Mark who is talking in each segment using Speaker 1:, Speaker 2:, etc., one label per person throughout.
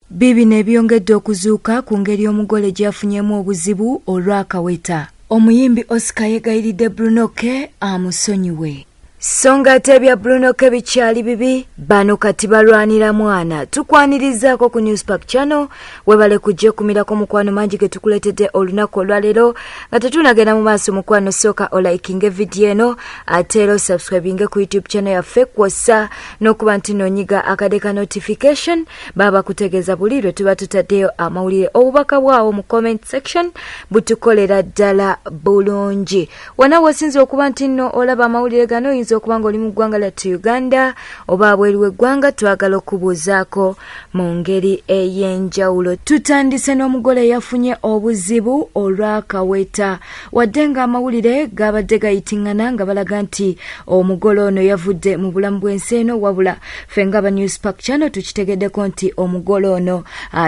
Speaker 1: Biibino ebyongedde okuzuuka ku ngeri omugole gy'afunyemu obuzibu olw'akaweta. Omuyimbi Oscar yeegayiridde Bruno K amusonyiwe. So nga ate ebya Bruno K bikyali bibi, bano kati balwanira mwana. Tukwanirizaako ku Newspark Channel, webale kujja ekumirako mukwano mangi ge tukuleetedde olunaku olwaleero. Nga tetunagenda mu maaso mukwano, sooka olikinge vidiyo eno ate era osubscribinge ku YouTube channel yaffe kwossa n'okuba nti nonyiga akade ka notification baba bakutegeeza buli lwe tuba tutaddeyo amawulire. Obubaka bwawo mu comment section butukolera ddala bulungi. Wona wosinza okuba nti nno olaba amawulire gano, oyinza okuba nga oli mu ggwanga lyattu Uganda oba abweru w'eggwanga, twagala okubuuzaako mu ngeri ey'enjawulo. Tutandise n'omugole eyafunye obuzibu olw'akaweta. Wadde ng'amawulire gabadde gayitiŋŋana nga balaga nti omugole ono yavudde mu bulamu bw'ensi eno, wabula ffe nga ba Newspark Channel tukitegeddeko nti omugole ono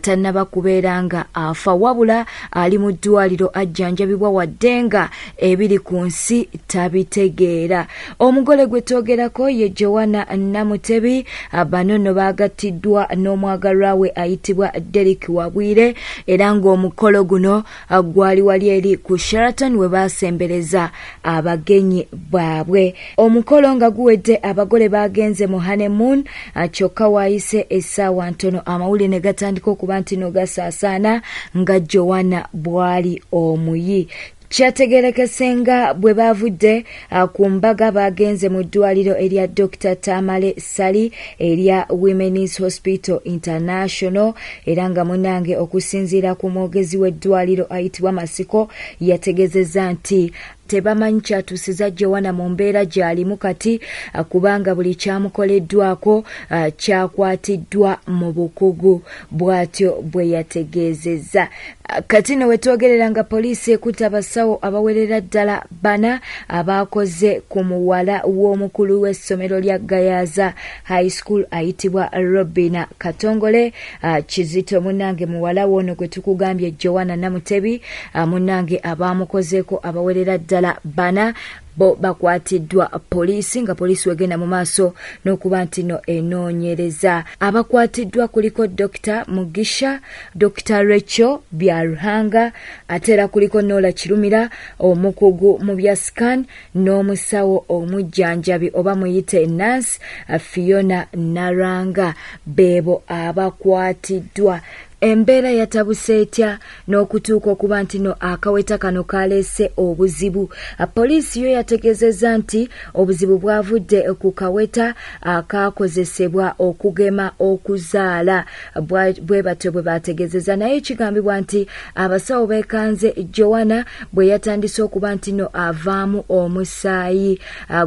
Speaker 1: tannaba kubeera nga afa, wabula ali mu ddwaliro ajjanjabibwa wadde nga ebiri ku nsi tabitegeera. Omugole gwe twogerako ye Joanna Namutebi. Bano nno baagattiddwa n'omwagalwa we ayitibwa Derrick Wabwire, era ng'omukolo guno gwali wali eri ku Sheraton we baasembereza abagenyi baabwe. Omukolo nga guwedde, abagole baagenze mu honeymoon, kyokka waayise essaawa ntono amawulire ne gatandika okuba nti no gasaasaana nga Joanna bw'ali omuyi. Kyategeerekese nga bwe baavudde ku mbaga baagenze mu ddwaliro erya Dr. Tamale Ssali erya Women's Hospital International, era nga munange okusinziira ku mwogezi w'eddwaliro ayitibwa Masiko yategeezezza nti tebamanyi kyatuusiza Joanna mu mbeera gy'alimu kati, kubanga buli kyamukoleddwako kyakwatiddwa mu bukugu, bw'atyo bwe yategeezezza. Kati no wetwogerera nga poliisi ekutte abasawo abawerera ddala bana abaakoze ku muwala w'omukulu w'essomero lya Gayaza High School ayitibwa Robina Katongole Kizito. Munnange muwala w'ono gwe tukugambye Joanna Namutebi, munnange abaamukozeeko abawerera ddala bana bo bakwatiddwa poliisi, nga poliisi wegenda mu maaso n'okuba nti no enoonyereza. Abakwatiddwa kuliko Dr. Mugisha, Dr. Rachel Byaruhanga, ate era kuliko Nola Kirumira omukugu mu bya scan n'omusawo omujjanjabi oba muyite Nurse Fiona Naranga. Beebo abakwatiddwa. Embeera yatabuse etya n'okutuuka okuba nti no akaweta kano kaleese obuzibu? Poliisi yo yategeezezza nti obuzibu bwavudde ku kaweta akaakozesebwa okugema okuzaala, bwe batyo bwe bategeezezza. Naye kigambibwa nti abasawo beekanze Joanna bwe yatandise okuba nti no avaamu omusaayi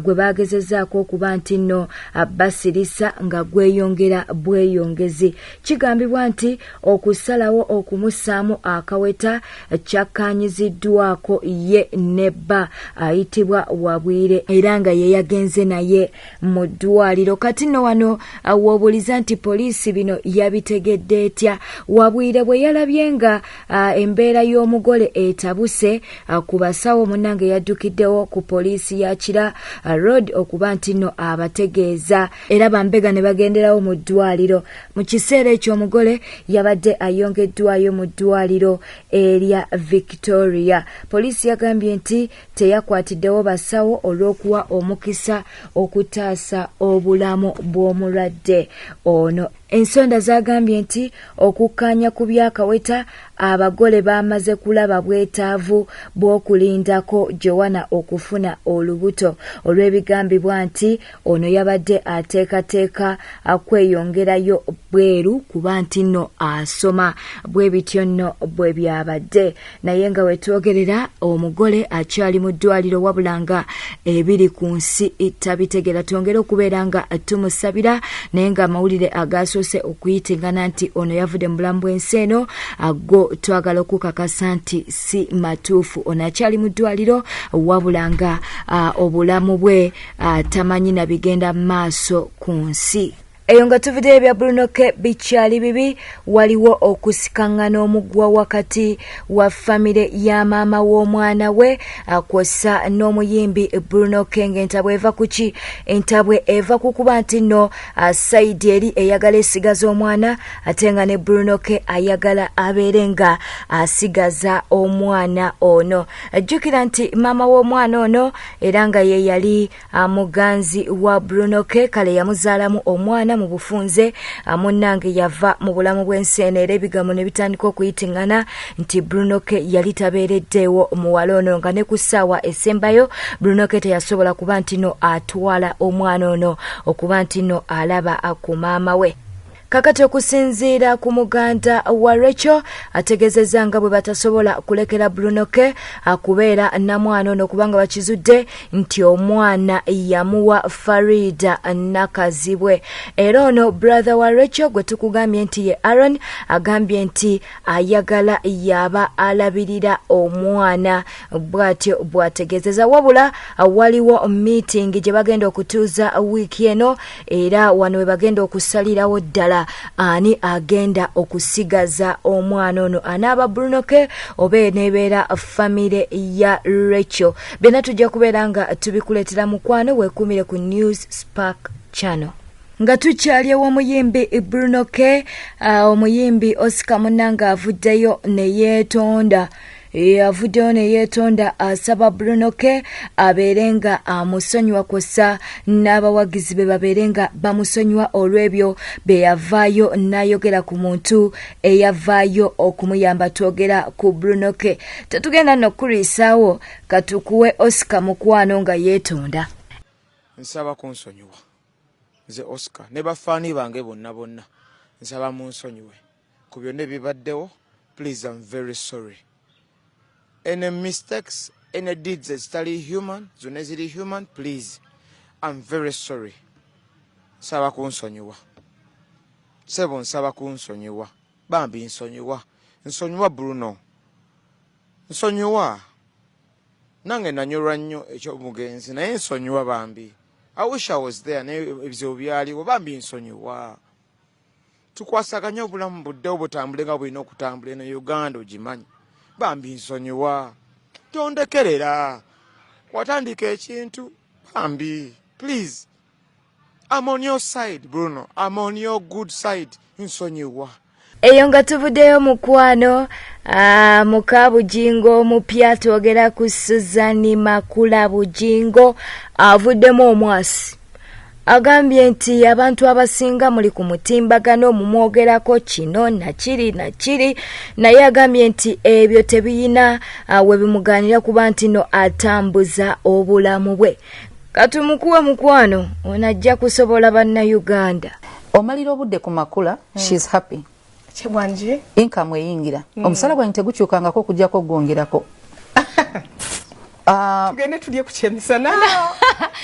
Speaker 1: gwe baagezezzaako okuba nti no basirisa nga gweyongera bweyongezi. Kigambibwa nti okusalawo okumussaamu akaweta kyakkaanyiziddwako ye ne bba ayitibwa Wabwire, era nga ye yagenze naye mu ddwaliro. Kati nno wano w'obuuliza nti poliisi bino yabitegedde etya? Wabwire bwe yalabye nga embeera y'omugole etabuse ku basawo, munnange yaddukiddewo ku poliisi ya Kira Road okuba nti nno abategeeza, era bambega ne bagenderawo mu ddwaliro. Mu kiseera ekyo omugole yabadde ayongeddwayo mu ddwaliro erya Victoria. Poliisi yagambye nti teyakwatiddewo basawo olw'okuwa omukisa okutaasa obulamu bw'omulwadde ono. Ensonda zagambye nti okukkaanya ku by'akaweta abagole baamaze kulaba bwetaavu bw'okulindako Joanna okufuna olubuto olw'ebigambibwa nti ono yabadde ateekateeka kweyongerayo bweru kuba nti nno asoma. Bwe bityo nno bwe byabadde, naye nga wetwogerera omugole akyali mu ddwaliro, wabula nga ebiri ku nsi tabitegera. Twongere okubeera nga tumusabira, naye nga amawulire agasoose okuyitingana nti ono yavudde mu bulamu bw'ensi eno go twagala okukakasa nti si matuufu. Ono akyali mu ddwaliro, wabula nga obulamu bwe tamanyi na bigenda mu maaso ku nsi. Eyo nga tuvuddeyo ebya Bruno K bikyali bibi, waliwo okusikaŋŋana omuguwa wakati wa famire ya maama w'omwana we kwossa n'omuyimbi Bruno K. Ng'entabwe eva ku ki? Entabwe eva ku kuba nti nno sayidi eri eyagala esigaza omwana ate nga ne Bruno K ayagala abeere nga asigaza omwana ono. Jjukira nti maama w'omwana ono era nga ye yali muganzi wa Bruno K, kale yamuzaalamu omwana mu bufunze. Munnange yava mu bulamu bw'ensi eno era ebigambo ne bitandika okuyitiŋŋana nti Bruno K yali tabeereddeewo muwala ono, nga ne ku ssaawa esembayo Bruno K teyasobola kuba nti no atwala omwana ono okuba nti no alaba ku maama we. Kakati okusinziira ku muganda wa Rachel ategeezezza nga bwe batasobola kulekera Bruno K kubeera na mwana ono kubanga bakizudde nti omwana yamuwa Farida Nakazibwe. Era ono brother wa Rachel gwe tukugambye nti ye Aaron agambye nti ayagala yaba alabirira omwana, bw'atyo bw'ategeezeza. Wabula waliwo meeting gye bagenda okutuuza wiiki eno era wano we bagenda okusalirawo ddala ani agenda okusigaza omwana ono, anaaba Bruno K oba eneebeera famire ya Rachel. Byonna tujja kubeera nga tubikuleetera mukwano, weekuumire ku News Spark Channel. Nga tukyali ew'omuyimbi Bruno K, omuyimbi Oscar munnange avuddeyo ne yeetonda. Avuddeyo ne yeetonda asaba Bruno K abeere nga amusonyiwa kwossa n'abawagizi be babeere nga bamusonyiwa olw'ebyo bye yavaayo n'ayogera ku muntu eyavaayo okumuyamba. Twogera ku Bruno K, tetugenda nno kukuliisaawo, katukuwe Oscar mukwano nga yeetonda.
Speaker 2: Nsaba kunsonyiwa nze Oscar ne bafaani bange bonna bonna, nsaba munsonyiwe ku byonna ebibaddewo. Please, I'm very sorry. Any mistakes, any deeds ezitali human, zonna eziri human, please, I'm very sorry. Nsaba kunsonyiwa sebo, nsaba kunsonyiwa bambi, nsonyiwa, nsonyiwa Bruno, nsonyiwa. Nange nanyolwa nnyo ekyomugenzi, naye nsonyiwa bambi. I wish I was there, naye ebizibu byaliwo. Bambi nsonyiwa, tukwasaganye obulamu buddewo butambule nga bulina okutambula. Eno Uganda ogimanyi. Bambi nsonyiwa, tondekerera, watandika ekintu. Bambi please, I'm on your side Bruno, I'm on your good side, nsonyiwa.
Speaker 1: Eyo nga tuvuddeyo mukwano, muka Bugingo omupya, twogera ku Suzani Makula Bugingo, avuddemu omwasi, agambye nti abantu abasinga muli ku mutimbagano mumwogerako kino nakiri nakiri, naye agambye nti ebyo tebiyina we bimugaanira kuba nti no atambuza obulamu bwe. Katumukuwe mukwano, ono ajja kusobola bannayuganda.
Speaker 3: Omalira obudde ku Makula. She's happy.
Speaker 4: Kyebwanje.
Speaker 3: Income eyingira. Omusala gwange tegukyukangako okugjako ogwongerako.
Speaker 4: Tugende tulye ku kyemisana.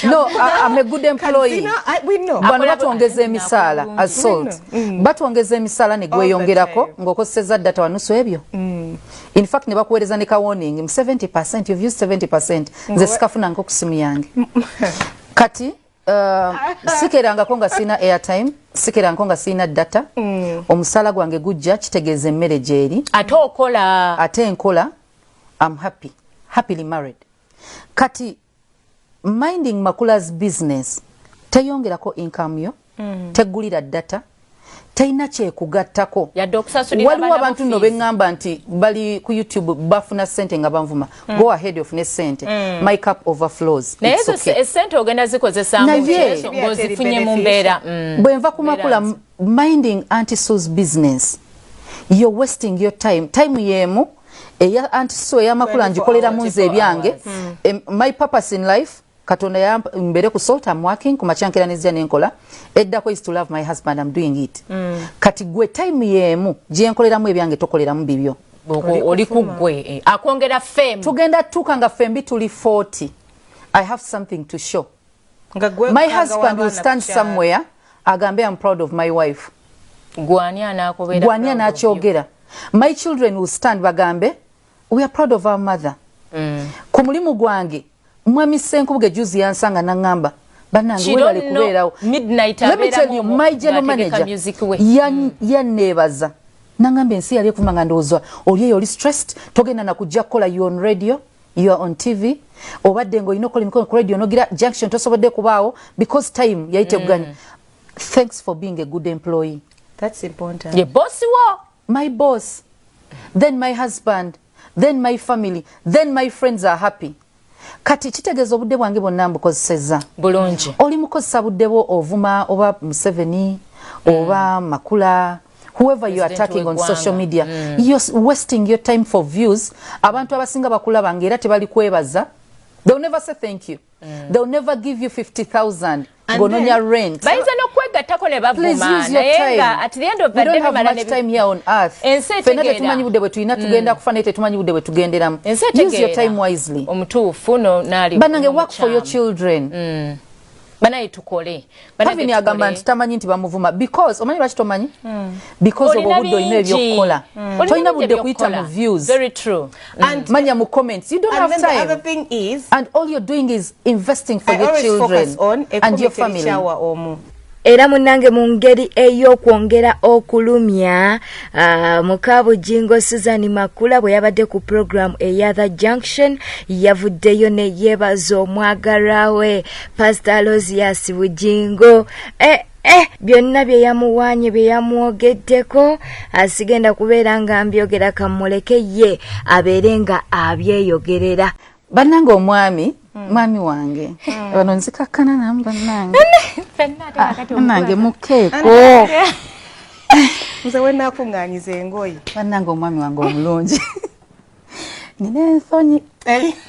Speaker 3: No, I'm a good employee.
Speaker 4: We know.
Speaker 3: Bano batwongeza emisaala as Salt. Batwongeza emisaala ne gweyongerako ng'okozesezza data wanusu ebyo. In fact ne bakuweereza ne ka warning 70%, you've used 70%. Nze sikafunangako ku simu yange. Kati sikerangako nga sirina airtime, sikerangako nga sirina data. Omusala gwange gujja, kitegeeza emmere gyeri.
Speaker 5: Ate okola.
Speaker 3: Ate nkola. I'm happy, happily married. Kati minding Makula's business teyongerako income yo, teggulira data, terina kyekugattako.
Speaker 5: Yadde okusasulira
Speaker 3: Waliwo
Speaker 5: abaana bo
Speaker 3: abantu nno
Speaker 5: fees.
Speaker 3: Beŋŋamba nti bali ku YouTube bafuna ssente nga banvuma. Go ahead, ofune ssente. My cup overflows.
Speaker 5: Naye
Speaker 3: It's
Speaker 5: ezo
Speaker 3: okay.
Speaker 5: Essente ogenda zikozesaamu ng'ozifunye mu mbeera
Speaker 3: Bwe nva ku Makula,
Speaker 5: mbeera.
Speaker 3: Minding Auntie Sue's business, you're wasting your time. Time yemu eya Auntie Sue, eyamakula, ngikoleramu nze ebyange. My purpose in life, Katonda yampa mbere ku Salt. I'm working ku makyankera nezija nenkola. Eddako is to love my husband. I'm doing it. Kati gwe time yemu gyenkoleramu ebyange tokoleramu bibyo.
Speaker 5: Oli ku ggwe, akwongera fame.
Speaker 3: Tugenda tuuka nga ffembi tuli 40. I have something to show.
Speaker 4: Nga gwe
Speaker 3: My
Speaker 4: kanga
Speaker 3: husband will
Speaker 4: w'abaana
Speaker 3: stand
Speaker 4: ku kyalo.
Speaker 3: Somewhere agambe, "I'm proud of my wife."
Speaker 5: Gwani anaakubeera
Speaker 3: Gwani
Speaker 5: proud of you?
Speaker 3: anakyogera? My children will stand bagambe, "We are proud of our mother." Ku mulimu gwange, mwami Ssenkubuge juzi yansanga naŋŋamba, Bannange, webale kubeerawo. Let me tell you, my general manager yanneebaza, nangamba ensi yali ekuvuma nga ndowooza oli eyo oli stressed, togenda nakujja kukola. You on radio, you are on TV, obadde ng'olina okukola emikolo ku radio, nogira junction tosobodde kubaawo because time yali teguganya. Thanks for being a good employee.
Speaker 4: That's important.
Speaker 5: Ye boss wo.
Speaker 3: My boss, then my husband, then my family, then my friends are happy. Kati kitegeeza obudde bwange bwonna mbukozesezza
Speaker 5: bulungi.
Speaker 3: Oli mukozesa budde bwo ovuma oba Museveni oba Makula, whoever you are attacking on social media. You're wasting your time for views. Abantu abasinga bakulaba nga era tebali kwebaza. They'll never say thank you. They'll never give you 50,000 ng'ononya rent.
Speaker 5: Bayinza n'okwegattako ne bavuma, naye nga at the end of the
Speaker 3: day, we don't have much time here on earth. Fenna tetumanyi budde bwe tulina, tugenda kufa, naye tetumanyi budde bwe tugenderamu. Use your time wisely.
Speaker 5: Omutuufu no naali.
Speaker 3: Banange, work for your children.
Speaker 5: Banaye, tukole.
Speaker 3: Pavini agamba nti tamanyi nti bamuvuma because omanyi lwaki tomanyi? Because obwo obudde olina ebyokukola, tolina budde kuyita mu views.
Speaker 5: Very true.
Speaker 4: And
Speaker 3: manya mu comments, you don't
Speaker 4: and
Speaker 3: have
Speaker 4: then
Speaker 3: time.
Speaker 4: The other thing is,
Speaker 3: and all you're doing is investing for
Speaker 4: I
Speaker 3: your
Speaker 4: always
Speaker 3: children
Speaker 4: focus on
Speaker 3: and your family.
Speaker 4: Omu.
Speaker 1: Era munnange, mu ngeri ey'okwongera okulumya, muka Bujingo Susan Makula bwe yabadde ku puroguramu eya The Junction, yavuddeyo ne yeebaza omwagalwa we Pastor Aloysius Bujingo. Byonna bye yamuwaanye, bye yamwogeddeko, asigenda kubeera nga mbyogera, kamuleke ye abeere nga abyeyogerera.
Speaker 3: Bannange, omwami mwami wange bano nzikakkana namu. Bannange, bannange, mukeeko.
Speaker 4: Nze wenakuŋŋanyiza engoye.
Speaker 3: Bannange, omwami wange omulungi, nina ensonyi.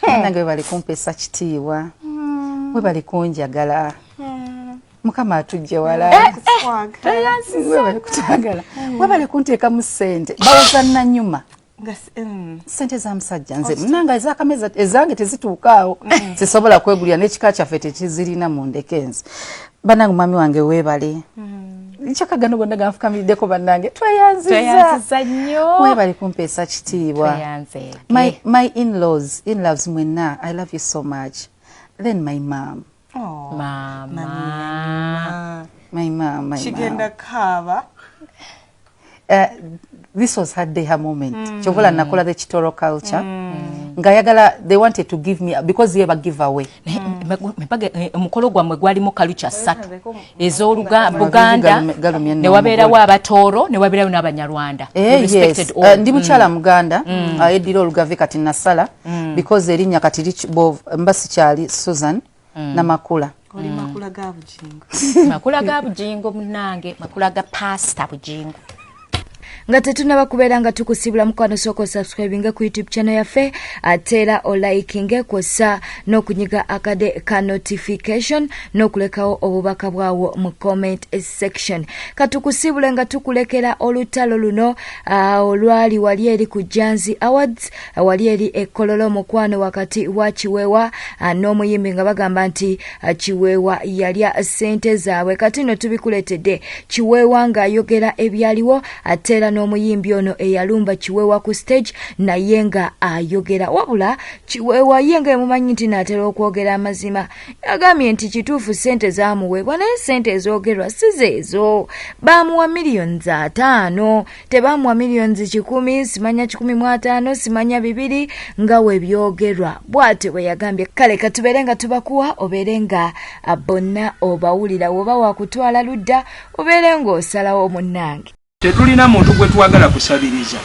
Speaker 3: Bannange, webali kumpeesa kitiibwa, webali kunjagala. Mukama atujje wala. Webali kutwagala, webali kunteekamu ssente. Bawoza nanyuma sente za musajja. Nze munanga ezakameza ezange tezituukaawo, sisobola kwegulira, n'ekika kyaffe tekizirina. Mundeke nze. Bannange, omwami wange weebale. Nkyakagano gonna ganfukamiddeko. Bannange, tweyanziza.
Speaker 5: Tweyanziza nnyo.
Speaker 3: Webale kumpeesa kitiibwa.
Speaker 5: Tweyanzeege.
Speaker 3: My in-laws, in-loves mwenna, I love you so much. Then my mom.
Speaker 5: Mama.
Speaker 3: My mom, my
Speaker 4: Kigenda
Speaker 3: mom.
Speaker 4: Kaaba.
Speaker 3: This was her day, her moment. Kyovola nakola the Kitoro culture ngayagala. They wanted to give me because ye ba give away.
Speaker 5: Omukolo gwammwe gwalimu culture ssatu ez'Oluganda,
Speaker 3: Galumye
Speaker 5: ne wabeerawo Abatooro, ne wabeerawo n'Abanyarwanda. You
Speaker 3: Eh, yes.
Speaker 5: respected all.
Speaker 3: Ndi mukyala Muganda, eddira Olugave. Kati nasala because erinnya kati mba sikyali Susan Namakula.
Speaker 4: Oli Makula ga Bujingo.
Speaker 5: Makula ga Bujingo, munnange, makula ga Pasita Bujingo.
Speaker 1: Nga tetunaba kubeera nga tukusibula, mukwano, sooka osubscribinge ku YouTube channel yaffe, ate era olikinge, kwossa n'okunyiga akade ka notification n'okulekawo obubaka bwawo mu comment section. Katukusibule nga tukulekera olutalo luno olwali wali eri ku Janzi Awards, wali eri ekololo, omukwano wakati wa Kiweewa n'omuyimbi nga bagamba nti Kiweewa yalya ssente zaabwe. Kati nno tubikuleetedde Kiweewa ng'ayogera ebyaliwo, ate era n'omuyimbi ono eyalumba Kiweewa ku stage naye nga ayogera. Wabula Kiweewa ye nga emumanyi nti naatera okwogera amazima, yagambye nti kituufu ssente zaamuweebwa, naye ssente ezoogerwa si zeezo. Baamuwa miliyoni 50, tebaamuwa miliyoni 100, simanya 150, simanya 200 nga we byogerwa. Bw'atyo bwe yagambye. Kale katubeere nga tubakuwa, obeere nga bonna obawulira, woba wakutwala ludda, obeere ng'osalawo, munnange.
Speaker 6: Tetulina muntu gwe twagala kusabiriza,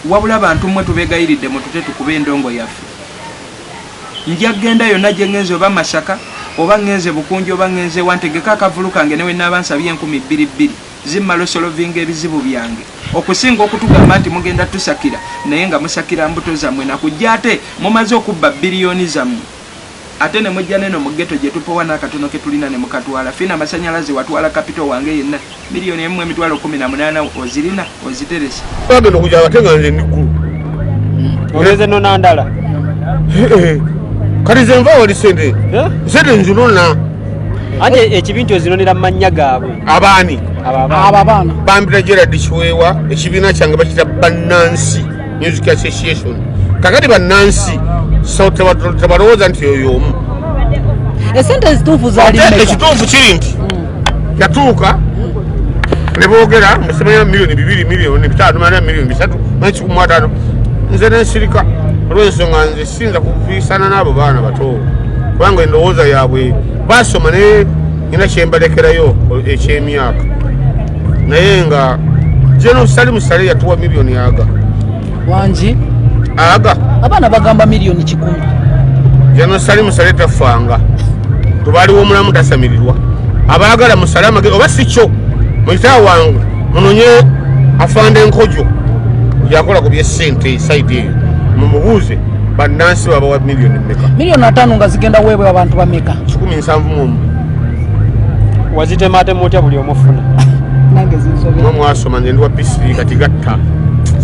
Speaker 6: wabula bantu mmwe tubeegayiridde mutute tukube endongo yaffe. Nja genda yonna gye ŋŋenze, oba Masaka oba ŋŋenze Bukunji oba ŋŋenze wantegeka akavulu kange, ne we naaba nsabye 2000 zimmala osolovinga ebizibu byange, okusinga okutugamba nti mugenda tusakira, naye nga musakira mbuto zammwe nakujja. Ate mumaze okubba biliyoni zammwe, ate ne mujja neno mu ghetto gye tupowa n'akatono ke tulina ne mukatwala. Fina amasanyalaze watwala capital wange yenna, miliyoni 1 18,000 ozirina oziterese.
Speaker 7: Bagenda okujja ate nga nze ndiggulu.
Speaker 8: Ogenze nonandala.
Speaker 7: Kati ze nva wali sente, sente nzinona.
Speaker 8: Anti ekibi nti ozinonera mu mannya gaabwe.
Speaker 7: Abaani?
Speaker 8: Abo.
Speaker 9: Abo abaana.
Speaker 7: Bambira Gerard Kiweewa. Ekibiina kyange bakita Bannansi Music Association. Kakati bannansi so tebalowooza nti oyo omu.
Speaker 9: Esente ezituufu zaali
Speaker 7: Ate
Speaker 9: mmeka?
Speaker 7: Ekituufu kiri nti yatuuka ne boogera musemanya 2 miliyoni, 5 miliyoni, mana 3 miliyoni manyi 150. Nze nensirika olw'ensonga nze siyinza kuviisana n'abo baana bato, kubanga endowooza yaabwe basoma, naye nina kyembalekerayo ekyemyaka. Naye nga General Salim Saleh yatuwa miliyoni aga.
Speaker 9: Wangi.
Speaker 7: Aga.
Speaker 9: Abaana bagamba 100 million.
Speaker 7: General Salim Saleh tafanga, tubaliwo omulamu tasamirirwa. Abaagala musale amagezi, oba si kyo muyita wange munonye afande enkojo yakola ku byesente side eyo, mumubuuze bannansi babawa miliyoni mmeka.
Speaker 9: 50 million nga zigenda weebwa abantu bameka?
Speaker 7: 171.
Speaker 8: Wazitematema otya buli omufuna?
Speaker 9: Nange zinsobera.
Speaker 7: Mwe mwasoma, nze ndi wa P3. Kati gatta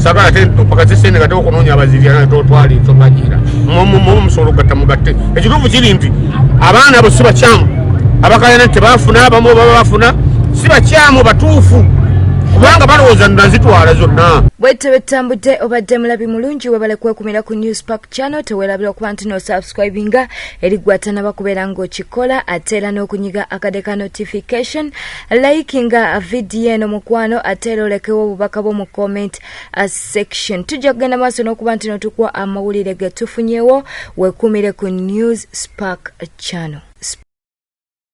Speaker 7: sagala te pakati sente kati okunoonya abazirya totwala ensonga gira mwe musobola okugatta mugatte. Ekituufu kiri nti abaana abo si bakyamu, abakalina tebafuna, abamu baba bafuna, si bakyamu, batuufu, kubanga balowooza nazitwala zonna.
Speaker 1: Bwetyo betutambudde. Obadde mulabi mulungi, webale kwekumira ku News Park Channel. Teweerabira okuba nti nosubscribinga eri gwatanaba kubeera ng'okikola, ate era n'okunyiga akade ka notification, likinga vidiyo eno mukwano, ate era olekewo obubaka bwo mu comment section. Tujja kugenda maaso n'okuba nti notukuwa amawulire ge tufunyewo. Wekumire ku News Spark Channel.